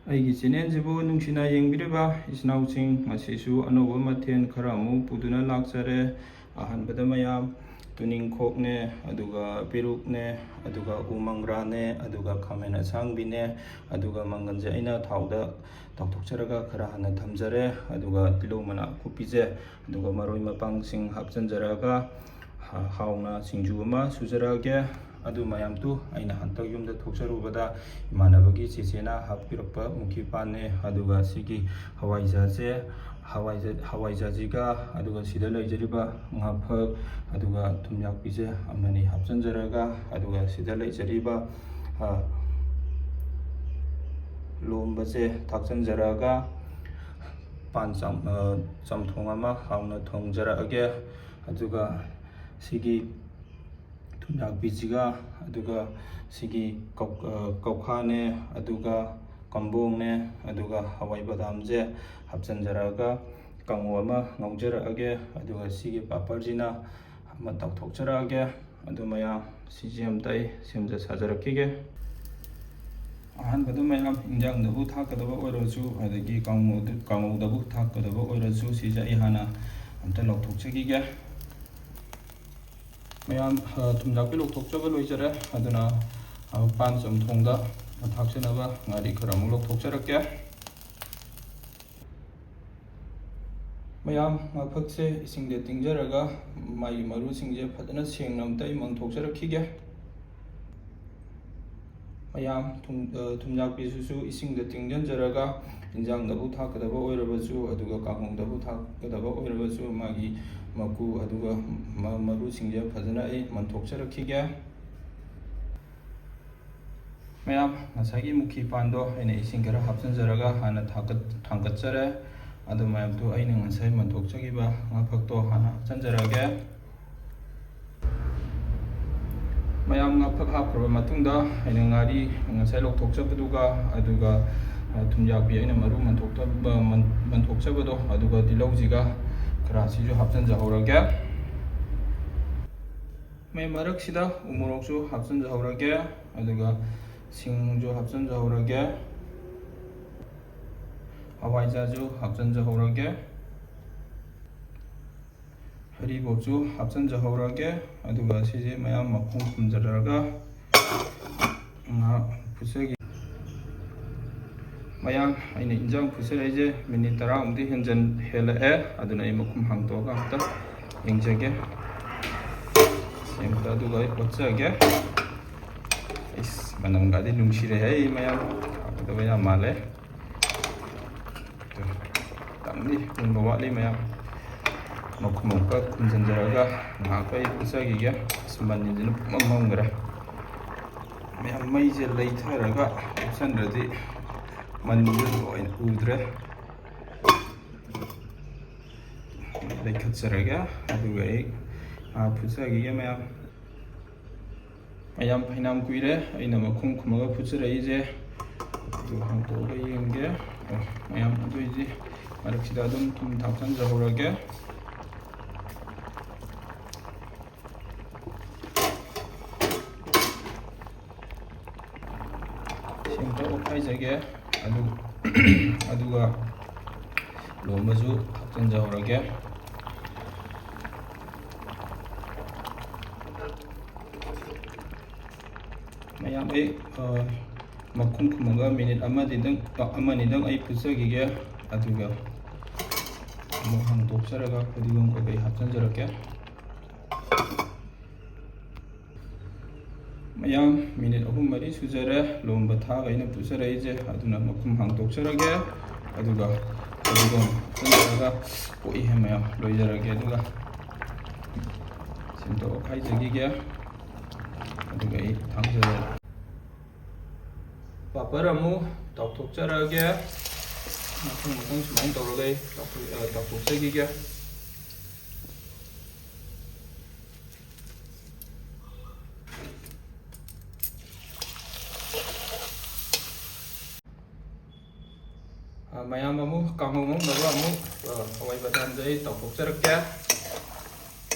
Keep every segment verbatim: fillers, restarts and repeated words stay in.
ꯑꯩꯒꯤ ꯆꯦꯅꯦꯜꯁꯤꯕꯨ ꯅꯨꯡꯁꯤꯅ ꯌꯦꯡꯕꯤꯔꯤꯕ ꯏꯆꯤꯟ ꯏꯅꯥꯎꯁꯤꯡ, ꯉꯁꯤꯁꯨ ꯑꯅꯧꯕ ꯃꯊꯦꯜ ꯈꯔ ꯑꯃꯨꯛ ꯄꯨꯗꯨꯅ ꯂꯥꯛꯆꯔꯦ꯫ ꯑꯍꯥꯟꯕꯗ ꯃꯌꯥꯝ, ꯇꯨꯅꯤꯡꯈꯣꯛꯅꯦ, ꯑꯗꯨꯒ ꯄꯦꯔꯨꯛꯅꯦ, ꯑꯗꯨꯒ ꯎ ꯃꯪꯒ꯭ꯔꯥꯅꯦ, ꯑꯗꯨꯒ ꯈꯥꯃꯦꯟ ꯑꯁꯥꯡꯕꯤꯅꯦ, ꯑꯗꯨꯒ ꯃꯪꯒꯟꯁꯦ ꯑꯩꯅ ꯊꯥꯎꯗ ꯇꯥꯎꯊꯣꯛꯆꯔꯒ ꯈꯔ ꯍꯥꯟꯅ ꯊꯝꯖꯔꯦ꯫ ꯑꯗꯨꯒ ꯇꯤꯜꯍꯧ ꯃꯅꯥ ꯑꯀꯨꯞꯄꯤꯁꯦ, ꯑꯗꯨꯒ ꯃꯔꯣꯏ ꯃꯄꯥꯡꯁꯤꯡ ꯍꯥꯞꯆꯤꯟꯖꯔꯒ ꯍꯥ-, ꯍꯥꯎꯅ ꯁꯤꯡꯖꯨ ꯑꯃ ꯁꯨꯖꯔꯛꯑꯒꯦ꯫ ꯑꯗꯨ ꯃꯌꯥꯝꯗꯨ ꯑꯩꯅ ꯍꯟꯗꯛ ꯌꯨꯝꯗ ꯊꯣꯛꯆꯔꯨꯕꯗ ꯏꯃꯥꯟꯅꯕꯒꯤ ꯆꯦꯆꯦꯅ ꯍꯥꯞꯄꯤꯔꯛꯄ ꯃꯨꯀꯤ ꯄꯥꯟꯅꯦ꯫ ꯑꯗꯨꯒ ꯁꯤꯒꯤ ꯍꯋꯥꯏꯖꯥꯔꯁꯦ, ꯍꯋꯥꯏꯖꯥ-, ꯍꯋꯥꯏꯖꯥꯔꯁꯤꯒ, ꯑꯗꯨꯒ ꯁꯤꯗ ꯂꯩꯖꯔꯤꯕ ꯉꯥꯐꯛ, ꯑꯗꯨꯒ ꯊꯨꯝꯌꯥꯛꯄꯤꯁꯦ ꯑꯃꯅꯤ ꯍꯥꯞꯆꯤꯟꯖꯔꯒ, ꯑꯗꯨꯒ ꯁꯤꯗ ꯂꯩꯖꯔꯤꯕ, ꯑ, ꯂꯣꯝꯕꯁꯦ ꯊꯥꯛꯆꯤꯟꯖꯔꯒ, ꯄꯥꯟ ꯆꯝ-, ꯑ, ꯆꯝꯊꯣꯡ ꯑꯃ ꯍꯥꯎꯅ ꯊꯣꯡꯖꯔꯛꯑꯒꯦ꯫ ꯑꯗꯨꯒ ꯁꯤꯒꯤ ꯊꯨꯝꯌꯥꯛꯄꯤꯁꯤꯒ, ꯑꯗꯨꯒ ꯁꯤꯒꯤ ꯀꯧ-, ꯑ, ꯀꯧꯈꯥꯅꯦ, ꯑꯗꯨꯒ ꯀꯝꯕꯣꯡꯅꯦ, ꯑꯗꯨꯒ ꯍꯋꯥꯏ ꯕꯗꯥꯝꯁꯦ ꯍꯥꯞꯆꯤꯟꯖꯔꯛꯑꯒ ꯀꯥꯡꯉꯧ ꯑꯃ ꯉꯧꯖꯔꯛꯑꯒꯦ꯫ ꯑꯗꯨꯒ ꯁꯤꯒꯤ ꯄꯥꯄꯔꯁꯤꯅ ꯑꯃ ꯇꯧꯊꯣꯛꯆꯔꯛꯑꯒꯦ꯫ ꯑꯗꯨ ꯃꯌꯥꯝ, ꯁꯤꯁꯦ ꯑꯝꯇ ꯑꯩ ꯁꯦꯝꯖ ꯁꯥꯖꯔꯛꯈꯤꯒꯦ꯫ ꯑꯍꯥꯟꯕꯗ ꯃꯌꯥꯝ, ꯏꯟꯖꯥꯡꯗꯕꯨ ꯊꯥꯛꯀꯗꯕ ꯑꯣꯏꯔꯁꯨ, ꯑꯗꯒꯤ ꯀꯥꯡꯉꯧꯗ-, ꯀꯥꯡꯉꯧꯗꯕꯨ ꯊꯥꯛꯀꯗꯕ ꯑꯣꯏꯔꯁꯨ, ꯁꯤꯁꯦ ꯑꯩ ꯍꯥꯟꯅ ꯑꯝꯇ ꯂꯧꯊꯣꯛꯆꯈꯤꯒꯦ꯫ ꯃꯌꯥꯝ, ꯑ, ꯊꯨꯝꯌꯥꯛꯄꯤ ꯂꯧꯊꯣꯛꯆꯕ ꯂꯣꯏꯖꯔꯦ꯫ ꯑꯗꯨꯅ, ꯑ, ꯄꯥꯟ ꯆꯝꯊꯣꯡꯗ ꯊꯥꯛꯆꯅꯕ ꯉꯥꯔꯤ ꯈꯔ ꯑꯃꯨꯛ ꯂꯧꯊꯣꯛꯆꯔꯛꯀꯦ꯫ ꯃꯌꯥꯝ, ꯉꯥꯐꯛꯁꯦ ꯏꯁꯤꯡꯗ ꯇꯤꯡꯖꯔꯒ ꯃꯥꯒꯤ ꯃꯔꯨꯁꯤꯡꯁꯦ ꯐꯖꯅ ꯁꯦꯡꯅ ꯑꯝꯇ ꯑꯩ ꯃꯟꯊꯣꯛꯆꯔꯛꯈꯤꯒꯦ꯫ ꯃꯌꯥꯝ, ꯊꯨꯝ-, ꯑ, ꯊꯨꯝꯌꯥꯛꯄꯤꯁꯤꯁꯨ ꯏꯁꯤꯡꯗ ꯇꯤꯡꯖꯟꯖꯔꯒ ꯏꯟꯖꯥꯡꯗꯕꯨ ꯊꯥꯛꯀꯗꯕ ꯑꯣꯏꯔꯕꯁꯨ, ꯑꯗꯨꯒ ꯀꯥꯡꯉꯧꯗꯕꯨ ꯊꯥꯛꯀꯗꯕ ꯑꯣꯏꯔꯕꯁꯨ, ꯃꯥꯒꯤ ꯃꯀꯨ ꯑꯗꯨꯒ ꯃ-, ꯃꯔꯨꯁꯤꯡꯁꯦ ꯐꯖꯅ ꯑꯩ ꯃꯟꯊꯣꯛꯆꯔꯛꯈꯤꯒꯦ꯫ ꯃꯌꯥꯝ, ꯉꯁꯥꯏꯒꯤ ꯃꯨꯈꯤ ꯄꯥꯟꯗꯣ ꯑꯩꯅ ꯏꯁꯤꯡ ꯈꯔ ꯍꯥꯞꯆꯤꯟꯖꯔꯒ ꯍꯥꯟꯅ ꯊꯥꯡꯒꯠ-, ꯊꯥꯡꯒꯠꯆꯔꯦ꯫ ꯑꯗꯨ ꯃꯌꯥꯝꯗꯨ ꯑꯩꯅ ꯉꯁꯥꯏ ꯃꯟꯊꯣꯛꯆꯈꯤꯕ ꯉꯥꯐꯛꯇꯣ ꯍꯥꯟꯅ ꯍꯥꯞꯆꯤꯟꯖꯔꯒꯦ꯫ ꯃꯌꯥꯝ, ꯉꯥꯐꯛ ꯍꯥꯞꯈ꯭ꯔꯕ ꯃꯇꯨꯡꯗ ꯑꯩꯅ ꯉꯥꯔꯤ ꯉꯁꯥꯏ ꯂꯧꯊꯣꯛꯆꯕꯗꯨꯒ, ꯑꯗꯨꯒ, ꯑ, ꯊꯨꯝꯌꯥꯛꯄꯤ ꯑꯩꯅ ꯃꯔꯨ ꯃꯟꯊꯣꯛꯇꯕ-, ꯃꯟ-, ꯃꯟꯊꯣꯛꯆꯕꯗꯣ, ꯑꯗꯨꯒ ꯇꯤꯜꯍꯧꯁꯤꯒ ꯈꯔ ꯁꯤꯁꯨ ꯍꯥꯞꯆꯤꯟꯖꯍꯧꯔꯒꯦ꯫ ꯃꯩ ꯃꯔꯛꯁꯤꯗ ꯎꯃꯣꯔꯣꯛꯁꯨ ꯍꯥꯞꯆꯤꯟꯖꯍꯧꯔꯒꯦ, ꯑꯗꯨꯒ ꯁꯤꯡꯁꯨ ꯍꯥꯞꯆꯤꯟꯖꯍꯧꯔꯒꯦ꯫ ꯍꯋꯥꯏꯖꯥꯔꯁꯨ ꯍꯥꯞꯆꯤꯟꯖꯍꯧꯔꯒꯦ, ꯍꯔꯤꯕꯣꯞꯁꯨ ꯍꯥꯞꯆꯤꯟꯖꯍꯧꯔꯒꯦ꯫ ꯑꯗꯨꯒ ꯁꯤꯁꯦ ꯃꯌꯥꯝ ꯃꯈꯨꯝ ꯈꯨꯝꯖꯤꯜꯂꯒ ꯉꯥꯏꯍꯥꯛ ꯐꯨꯠꯆꯒꯦ꯫ ꯃꯌꯥꯝ, ꯑꯩꯅ ꯏꯟꯖꯥꯡ ꯐꯨꯠꯆꯔꯛꯏꯁꯦ ꯃꯤꯅꯤꯠ ꯇꯔꯥꯃꯨꯛꯇꯤ ꯍꯦꯟꯖꯟ-, ꯍꯦꯜꯂꯛꯑꯦ꯫ ꯑꯗꯨꯅ ꯑꯩ ꯃꯈꯨꯝ ꯍꯥꯡꯗꯣꯛꯑꯒ ꯑꯝꯇ ꯌꯦꯡꯖꯒꯦ꯫ ꯁꯦꯝꯕꯗ ꯑꯗꯨꯒ ꯑꯩ ꯑꯣꯠꯆꯒꯦ꯫ ꯏꯁ, ꯃꯅꯝꯒꯗꯤ ꯅꯨꯡꯁꯤꯔꯦꯍꯦ ꯃꯌꯥꯝ, ꯍꯥꯎꯒꯗꯕ ꯌꯥꯝ ꯃꯥꯜꯂꯦ꯫ ꯈꯤꯇꯪꯗꯤ ꯃꯨꯟꯕ ꯋꯥꯠꯂꯤ ꯃꯌꯥꯝ꯫ ꯃꯈꯨꯝ ꯑꯃꯨꯛꯀ ꯈꯨꯝꯖꯤꯟꯖꯔꯒ ꯉꯥꯏꯍꯥꯛ ꯑꯩ ꯐꯨꯠꯆꯈꯤꯒꯦ꯫ ꯑꯁ, ꯃꯅꯤꯟꯁꯤꯅ ꯄꯨꯡꯃꯝ ꯃꯝꯈ꯭ꯔꯦ꯫ ꯃꯌꯥꯝ, ꯃꯩꯁꯦ ꯂꯩꯊꯔꯒ ꯐꯨꯠꯆꯟꯗ꯭ꯔꯗꯤ ꯃꯅꯤꯟꯁꯦ ꯂꯣꯏꯅ ꯎꯗ꯭ꯔꯦ꯫ ꯂꯩꯈꯠꯆꯔꯒꯦ, ꯑꯗꯨꯒ ꯑꯩ ꯉꯥꯏꯍꯥꯛ ꯐꯨꯠꯆꯈꯤꯒꯦ ꯃꯌꯥꯝ꯫ ꯃꯌꯥꯝ, ꯐꯅꯌꯥꯝ ꯀꯨꯏꯔꯦ ꯑꯩꯅ ꯃꯈꯨꯝ ꯈꯨꯝꯃꯒ ꯐꯨꯠꯆꯔꯛꯏꯁꯦ꯫ ꯑꯗꯨ ꯍꯥꯡꯇꯣꯛꯑꯒ ꯌꯦꯡꯒꯦ꯫ ꯑꯣ, ꯃꯌꯥꯝ, ꯑꯗꯨꯏꯗꯤ ꯃꯔꯛꯁꯤꯗ ꯑꯗꯨꯝ ꯊꯨꯝ ꯊꯥꯛꯆꯟꯖꯍꯧꯔꯒꯦ꯫ ꯁꯤ ꯑꯝꯇ ꯑꯣꯠꯈꯥꯏꯖꯒꯦ꯫ ꯑꯗꯨ, ꯑꯗꯨꯒ ꯂꯣꯝꯕꯁꯨ ꯊꯥꯛꯆꯤꯟꯖꯍꯧꯔꯒꯦ꯫ ꯃꯌꯥꯝ, ꯑꯩ, ꯑ, ꯃꯈꯨꯝ ꯈꯨꯝꯃꯒ ꯃꯤꯅꯤꯠ ꯑꯃꯗꯤꯗꯪ, ꯑ, ꯑꯃꯅꯤꯗꯪ ꯑꯩ ꯐꯨꯠꯆꯈꯤꯒꯦ꯫ ꯑꯗꯨꯒ ꯑꯃꯨꯛ ꯍꯥꯡꯗꯣꯛꯆꯔꯒ ꯐꯗꯤꯒꯣꯝ ꯀꯩꯀꯩ ꯍꯥꯞꯆꯤꯟꯖꯔꯛꯀꯦ꯫ ꯃꯌꯥꯝ, ꯃꯤꯅꯤꯠ ꯑꯍꯨꯝ ꯃꯔꯤ ꯁꯨꯖꯔꯦ ꯂꯣꯝꯕ ꯊꯥꯛꯑꯒ ꯑꯩꯅ ꯐꯨꯠꯆꯔꯛꯏꯁꯦ꯫ ꯑꯗꯨꯅ ꯃꯈꯨꯝ ꯍꯥꯡꯗꯣꯛꯆꯔꯒꯦ꯫ ꯑꯗꯨꯒ ꯐꯗꯤꯒꯣꯝ ꯍꯥꯞꯆꯤꯟꯖꯔꯒ ꯄꯣꯛꯏꯍꯦ ꯃꯌꯥꯝ, ꯂꯣꯏꯖꯔꯒꯦ꯫ ꯑꯗꯨꯒ ꯁꯤ ꯑꯝꯇ ꯑꯣꯠꯈꯥꯏꯖꯈꯤꯒꯦ꯫ ꯑꯗꯨꯒ ꯑꯩ ꯊꯥꯡꯖꯔꯒꯦ꯫ ꯄꯥꯄꯔ ꯑꯃꯨꯛ ꯇꯥꯎꯊꯣꯛꯆꯔꯛꯑꯒꯦ꯫ ꯃꯊꯪ ꯃꯊꯪ ꯁꯨꯃꯥꯏꯅ ꯇꯧꯔꯒ ꯑꯩ ꯇꯥꯎꯊꯣꯛ-, ꯑ, ꯇꯥꯎꯊꯣꯛꯆꯈꯤꯒꯦ꯫ ꯑ, ꯃꯌꯥꯝ ꯑꯃꯨꯛ ꯀꯥꯡꯍꯧ ꯉꯧꯅꯕ ꯑꯃꯨꯛ, ꯑ, ꯍꯋꯥꯏ ꯕꯗꯥꯝꯗꯣ ꯑꯩ ꯇꯥꯎꯊꯣꯛꯆꯔꯛꯀꯦ꯫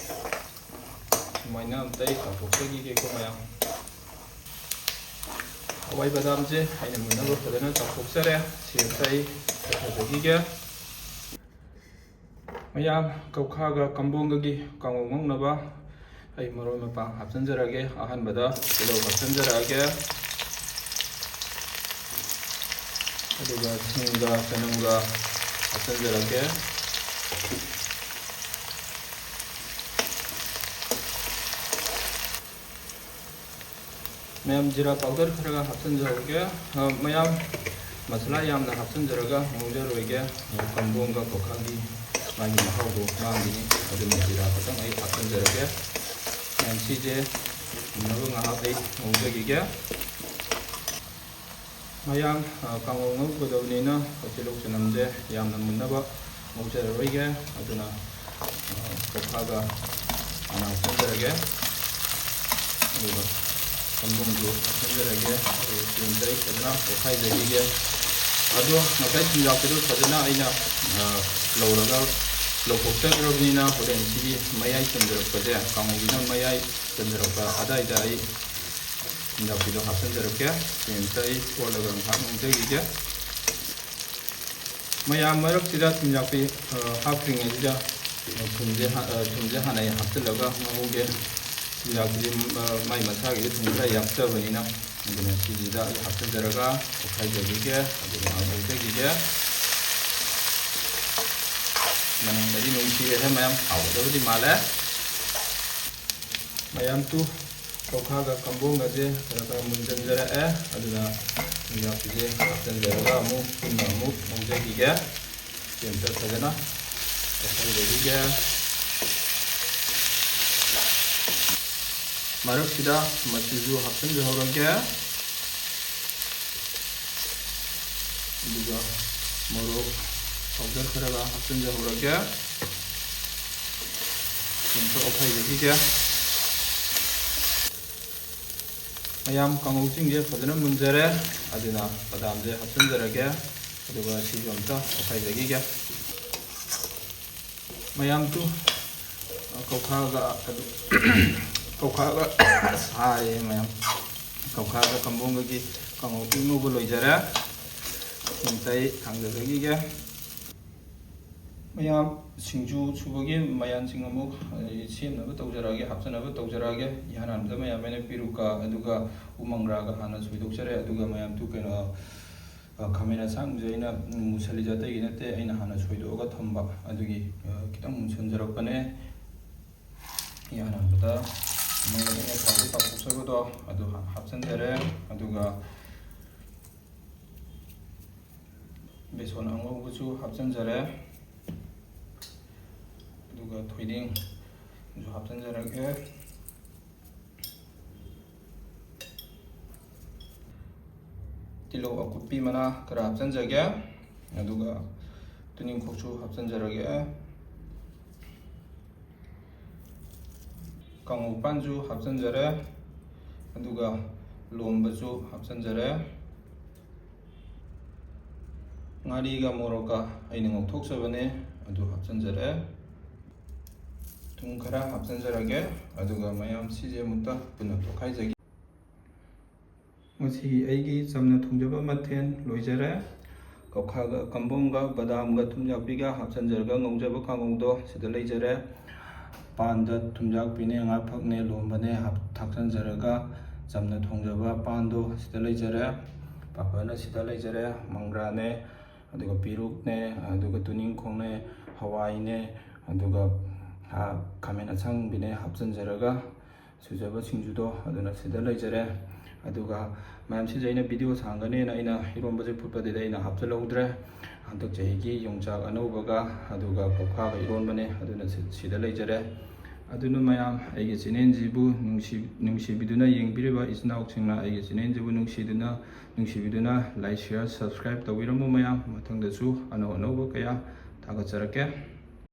ꯁꯨꯃꯥꯏꯅ ꯑꯝꯇ ꯑꯩ ꯇꯥꯎꯊꯣꯛꯆꯈꯤꯒꯦꯀꯣ ꯃꯌꯥꯝ꯫ ꯍꯋꯥꯏ ꯕꯗꯥꯝꯁꯦ ꯑꯩꯅ ꯃꯨꯟꯅꯕ ꯐꯖꯅ ꯆꯥꯝꯊꯣꯛꯆꯔꯦ꯫ ꯁꯤ ꯑꯝꯇ ꯑꯩ ꯆꯠꯊꯖꯈꯤꯒꯦ꯫ ꯃꯌꯥꯝ, ꯀꯧꯈꯥꯒ ꯀꯝꯕꯣꯡꯒꯒꯤ ꯀꯥꯡꯉꯧ ꯉꯧꯅꯕ ꯑꯩ ꯃꯔꯣꯏ ꯃꯄꯥꯡ ꯍꯥꯞꯆꯤꯟꯖꯔꯒꯦ꯫ ꯑꯍꯥꯟꯕꯗ ꯇꯤꯜꯍꯧ ꯍꯥꯞꯆꯤꯟꯖꯔꯛꯑꯒꯦ, ꯑꯗꯨꯒ ꯁꯤꯡꯒ ꯆꯅꯝꯒ ꯍꯥꯞꯆꯤꯟꯖꯔꯛꯀꯦ꯫ ꯃꯌꯥꯝ, ꯖꯤꯔꯥ ꯄꯥꯎꯗꯔ ꯈꯔꯒ ꯍꯥꯞꯆꯤꯟꯖꯔꯒꯦ꯫ ꯑ, ꯃꯌꯥꯝ, ꯃꯁꯥꯂꯥ ꯌꯥꯝꯅ ꯍꯥꯞꯆꯤꯟꯖꯔꯒ ꯉꯧꯖꯔꯣꯏꯒꯦ꯫ ꯀꯝꯕꯣꯡꯒ ꯀꯣꯈꯥꯒꯤ ꯃꯥꯒꯤ ꯃꯍꯥꯎꯗꯣ ꯃꯥꯡꯈꯤꯅꯤ꯫ ꯑꯗꯨꯅ ꯖꯤꯔꯥ ꯈꯛꯇꯪ ꯑꯩ ꯍꯥꯞꯆꯤꯟꯖꯔꯒꯦ꯫ ꯃꯌꯥꯝ, ꯁꯤꯁꯦ ꯃꯨꯟꯅꯕ ꯉꯥꯏꯍꯥꯛ ꯑꯩ ꯉꯧꯖꯈꯤꯒꯦ꯫ ꯃꯌꯥꯝ, ꯑ, ꯀꯥꯡꯉꯧ ꯉꯧꯒꯗꯕꯅꯤꯅ ꯇꯤꯜꯍꯧ ꯆꯅꯝꯁꯦ ꯌꯥꯝꯅ ꯃꯨꯟꯅꯕ ꯉꯧꯖꯔꯔꯣꯏꯒꯦ꯫ ꯑꯗꯨꯅ, ꯑ, ꯀꯣꯈꯥꯒ ꯍꯥꯟꯅ ꯍꯥꯞꯆꯤꯟꯖꯔꯒꯦ꯫ ꯑꯗꯨꯒ ꯀꯝꯕꯣꯡꯁꯨ ꯍꯥꯞꯆꯤꯟꯖꯔꯒꯦ꯫ ꯑꯗꯨꯒ ꯆꯦꯡꯁꯦ ꯑꯩ ꯐꯖꯅ ꯑꯣꯠꯈꯥꯏꯖꯈꯤꯒꯦ꯫ ꯑꯗꯣ ꯉꯁꯥꯏ ꯊꯨꯝꯌꯥꯛꯄꯤꯗꯣ ꯐꯖꯅ ꯑꯩꯅ, ꯑ, ꯂꯧꯔꯒ ꯂꯧꯊꯣꯛꯆꯈ꯭ꯔꯕꯅꯤꯅ ꯍꯣꯔꯦꯟ ꯁꯤꯒꯤ ꯃꯌꯥꯏ ꯆꯟꯖꯔꯛꯄꯁꯦ, ꯀꯥꯡꯉꯧꯒꯤꯅ ꯃꯌꯥꯏ ꯆꯟꯖꯔꯛꯄ ꯑꯗꯥꯏꯗ ꯑꯩ ꯊꯨꯝꯌꯥꯛꯄꯤꯗꯣ ꯍꯥꯞꯆꯤꯟꯖꯔꯛꯀꯦ꯫ ꯆꯦꯡꯁꯦ ꯑꯩ ꯑꯣꯠꯂꯒ ꯉꯥꯏꯍꯥꯛ ꯉꯧꯖꯈꯤꯒꯦ꯫ ꯃꯌꯥꯝ, ꯃꯔꯛꯁꯤꯗ ꯊꯨꯝꯌꯥꯛꯄꯤ, ꯑ, ꯍꯥꯞꯇ꯭ꯔꯤꯉꯩꯁꯤꯗ, ꯑ, ꯊꯨꯝꯁꯦ ꯍꯥ-, ꯑ, ꯊꯨꯝꯁꯦ ꯍꯥꯟꯅ ꯑꯩ ꯍꯥꯞꯆꯤꯜꯂꯒ ꯉꯧꯍꯧꯒꯦ꯫ ꯊꯨꯝꯌꯥꯛꯄꯤꯁꯦ, ꯑ, ꯃꯥꯏ ꯃꯁꯥꯒꯤꯗꯤ ꯊꯨꯝ ꯈꯔ ꯌꯥꯛꯆꯕꯅꯤꯅ, ꯑꯗꯨꯅ ꯁꯤꯁꯤꯗ ꯑꯩ ꯍꯥꯞꯆꯤꯟꯖꯔꯒ ꯑꯣꯠꯈꯥꯏꯖꯈꯤꯒꯦ, ꯑꯗꯨꯒ ꯉꯧꯖꯈꯤꯒꯦ꯫ ꯃꯅꯝꯗꯤ ꯅꯨꯡꯁꯤꯔꯦꯍꯦ ꯃꯌꯥꯝ, ꯍꯥꯎꯒꯗꯕꯗꯤ ꯃꯥꯜꯂꯦ꯫ ꯃꯌꯥꯝ, ꯇꯨ ꯀꯧꯈꯥꯒ ꯀꯝꯕꯣꯡꯒꯁꯦ ꯈꯔ ꯈꯔ ꯃꯨꯟꯖꯟꯖꯔꯛꯑꯦ꯫ ꯑꯗꯨꯅ ꯊꯨꯝꯌꯥꯛꯄꯤꯁꯦ ꯍꯥꯞꯆꯤꯟꯖꯔꯒ ꯑꯃꯨꯛ ꯄꯨꯟꯅ ꯑꯃꯨꯛ ꯉꯧꯖꯈꯤꯒꯦ꯫ ꯁꯤ ꯑꯝꯇ ꯐꯖꯅ ꯇꯣꯠꯁꯤꯟꯖꯈꯤꯒꯦ꯫ ꯃꯔꯛꯁꯤꯗ ꯃꯆꯨꯁꯨ ꯍꯥꯞꯆꯤꯟꯖꯍꯧꯔꯒꯦ꯫ ꯑꯗꯨꯒ ꯃꯣꯔꯣꯛ ꯄꯥꯎꯗꯔ ꯈꯔꯒ ꯍꯥꯞꯆꯤꯟꯖꯍꯧꯔꯒꯦ꯫ ꯑꯝꯇ ꯑꯣꯠꯈꯥꯏꯖꯈꯤꯒꯦ꯫ ꯃꯌꯥꯝ, ꯀꯥꯡꯉꯧꯁꯤꯡꯁꯦ ꯐꯖꯅ ꯃꯨꯟꯖꯔꯦ, ꯑꯗꯨꯅ ꯕꯗꯥꯝꯁꯦ ꯍꯥꯞꯆꯤꯟꯖꯔꯒꯦ, ꯑꯗꯨꯒ ꯁꯤꯁꯨ ꯑꯝꯇ ꯑꯣꯠꯈꯥꯏꯖꯈꯤꯒꯦ꯫ ꯃꯌꯥꯝ, ꯇꯨ ꯀꯧꯈꯥꯒ ꯑꯗꯨ ꯀꯧꯈꯥꯒ ꯁꯥꯏꯌꯦ ꯃꯌꯥꯝ꯫ ꯀꯧꯈꯥꯒ ꯀꯝꯕꯣꯡꯒꯒꯤ ꯀꯥꯡꯍꯧ ꯄꯤꯛꯅꯨꯕ ꯂꯣꯏꯖꯔꯦ꯫ ꯁꯤꯃꯇ ꯑꯩ ꯊꯥꯡꯗꯖꯈꯤꯒꯦ꯫ ꯃꯌꯥꯝ, ꯁꯤꯡꯖꯨ ꯁꯨꯕꯒꯤ ꯃꯌꯥꯟꯁꯤꯡ ꯑꯃꯨꯛ ꯑꯩ ꯁꯦꯝꯅꯕ ꯇꯧꯖꯔꯛꯑꯒꯦ, ꯍꯥꯞꯆꯅꯕ ꯇꯧꯖꯔꯛꯑꯒꯦ꯫ ꯏꯍꯥꯟ ꯍꯥꯟꯕꯗ ꯃꯌꯥꯝ ꯑꯩꯅ ꯄꯤꯔꯨꯛꯀ ꯑꯗꯨꯒ ꯎ ꯃꯪꯒ꯭ꯔꯥꯒ ꯍꯥꯟꯅ ꯁꯣꯏꯗꯣꯛꯆꯔꯦ꯫ ꯑꯗꯨꯒ ꯃꯌꯥꯝ ꯇꯨ ꯀꯩꯅꯣ, ꯑ, ꯈꯥꯃꯦꯟ ꯑꯁꯥꯡꯕꯁꯦ ꯑꯩꯅ, ꯎꯝ, ꯃꯨꯁꯜꯂꯤꯁꯦ ꯑꯇꯩꯒꯤ ꯅꯠꯇꯦ, ꯑꯩꯅ ꯍꯥꯟꯅ ꯁꯣꯏꯗꯣꯛꯑꯒ ꯊꯝꯕ ꯑꯗꯨꯒꯤ, ꯑ, ꯈꯤꯇꯪ ꯃꯨꯁꯟꯖꯔꯛꯄꯅꯦ꯫ ꯏꯍꯥꯟ ꯍꯥꯟꯕꯗ ꯃꯪꯒꯟ ꯑꯩꯅ ꯊꯥꯎꯗ ꯇꯥꯎꯊꯣꯛꯆꯕꯗꯣ ꯑꯗꯨ ꯍꯥꯞꯆꯤꯟꯖꯔꯦ꯫ ꯑꯗꯨꯒ ꯕꯦꯁꯣꯟ ꯑꯉꯧꯕꯁꯨ ꯍꯥꯞꯆꯤꯟꯖꯔꯦ꯫ ꯑꯗꯨꯒ ꯊꯣꯏꯗꯤꯡꯁꯨ ꯍꯥꯞꯆꯤꯟꯖꯔꯒꯦ꯫ ꯇꯤꯜꯍꯧ ꯑꯀꯨꯞꯄꯤ ꯃꯅꯥ ꯈꯔ ꯍꯥꯞꯆꯤꯟꯖꯒꯦ꯫ ꯑꯗꯨꯒ ꯇꯨꯅꯤꯡꯈꯣꯛꯁꯨ ꯍꯥꯞꯆꯤꯟꯖꯔꯒꯦ꯫ ꯀꯥꯡꯉꯧ ꯄꯥꯟꯁꯨ ꯍꯥꯞꯆꯤꯟꯖꯔꯦ꯫ ꯑꯗꯨꯒ ꯂꯣꯝꯕꯁꯨ ꯍꯥꯞꯆꯤꯟꯖꯔꯦ꯫ ꯉꯥꯔꯤꯒ ꯃꯣꯔꯣꯛꯀ ꯑꯩꯅ ꯉꯧꯊꯣꯛꯆꯕꯅꯦ, ꯑꯗꯨ ꯍꯥꯞꯆꯤꯟꯖꯔꯦ꯫ ꯊꯨꯝ ꯈꯔ ꯍꯥꯞꯆꯤꯟꯖꯔꯒꯦ꯫ ꯑꯗꯨꯒ ꯃꯌꯥꯝ ꯁꯤꯁꯦ ꯑꯃꯨꯛꯇ ꯄꯨꯟꯅ ꯇꯣꯠꯈꯥꯏꯖꯒꯦ꯫ ꯉꯁꯤ ꯑꯩꯒꯤ ꯆꯝꯅ ꯊꯣꯡꯖꯕ ꯃꯊꯦꯜ ꯂꯣꯏꯖꯔꯦ꯫ ꯀꯧꯈꯥꯒ ꯀꯝꯕꯣꯡꯒ ꯕꯗꯥꯝꯒ ꯊꯨꯝꯌꯥꯛꯄꯤꯒ ꯍꯥꯞꯆꯤꯟꯖꯔꯒ ꯉꯧꯖꯕ ꯀꯥꯡꯉꯧꯗꯣ ꯁꯤꯗ ꯂꯩꯖꯔꯦ꯫ ꯄꯥꯟꯗ ꯊꯨꯝꯌꯥꯛꯄꯤꯅꯦ, ꯉꯥ ꯐꯛꯅꯦ, ꯂꯣꯝꯕꯅꯦ ꯍꯥꯞ-, ꯊꯥꯛꯆꯤꯟꯖꯔꯒ ꯆꯝꯅ ꯊꯣꯡꯖꯕ ꯄꯥꯟꯗꯣ ꯁꯤꯗ ꯂꯩꯖꯔꯦ꯫ ꯄꯥꯐꯔꯅ ꯁꯤꯗ ꯂꯩꯖꯔꯦ꯫ ꯃꯪꯒ꯭ꯔꯥꯅꯦ, ꯑꯗꯨꯒ ꯄꯦꯔꯨꯛꯅꯦ, ꯑꯗꯨꯒ ꯇꯨꯅꯤꯡꯈꯣꯡꯅꯦ, ꯍꯋꯥꯏꯅꯦ, ꯑꯗꯨꯒ, ꯑ, ꯈꯥꯃꯦꯟ ꯑꯁꯥꯡꯕꯤꯅꯦ ꯍꯥꯞꯆꯤꯟꯖꯔꯒ ꯁꯨꯖꯕ ꯁꯤꯡꯖꯨꯗꯣ ꯑꯗꯨꯅ ꯁꯤꯗ ꯂꯩꯖꯔꯦ꯫ ꯑꯗꯨꯒ ꯃꯌꯥꯝ ꯁꯤꯁꯦ ꯑꯩꯅ ꯚꯤꯗꯤꯑꯣ ꯁꯥꯡꯒꯅꯦꯅ ꯑꯩꯅ ꯏꯔꯣꯝꯕꯁꯦ ꯐꯨꯠꯄꯗꯨꯗ ꯑꯩꯅ ꯍꯥꯞꯆꯤꯜꯍꯧꯗ꯭ꯔꯦ꯫ ꯍꯟꯗꯛ ꯆꯍꯤꯒꯤ ꯌꯣꯡꯆꯥꯛ ꯑꯅꯧꯕꯒ ꯑꯗꯨꯒ ꯀꯧꯈꯥꯒ ꯏꯔꯣꯟꯕꯅꯦ, ꯑꯗꯨꯅ ꯁꯤ-, ꯁꯤꯗ ꯂꯩꯖꯔꯦ꯫ ꯑꯗꯨꯅ ꯃꯌꯥꯝ ꯑꯩꯒꯤ ꯆꯦꯅꯦꯜꯁꯤꯕꯨ ꯅꯨꯡꯁꯤ-, ꯅꯨꯡꯁꯤꯕꯤꯗꯨꯅ ꯌꯦꯡꯕꯤꯔꯤꯕ ꯏꯆꯤꯟ ꯏꯅꯥꯎꯁꯤꯡꯅ ꯑꯩꯒꯤ ꯆꯦꯅꯦꯜꯁꯤꯕꯨ ꯅꯨꯡꯁꯤꯗꯨꯅ, ꯅꯨꯡꯁꯤꯕꯤꯗꯨꯅ like, share, subscribe ꯇꯧꯕꯤꯔꯝꯃꯨ ꯃꯌꯥꯝ꯫ ꯃꯊꯪꯗꯁꯨ ꯑꯅꯧ ꯑꯅꯧꯕ ꯀꯌꯥ ꯊꯥꯒꯠꯆꯔꯛꯀꯦ꯫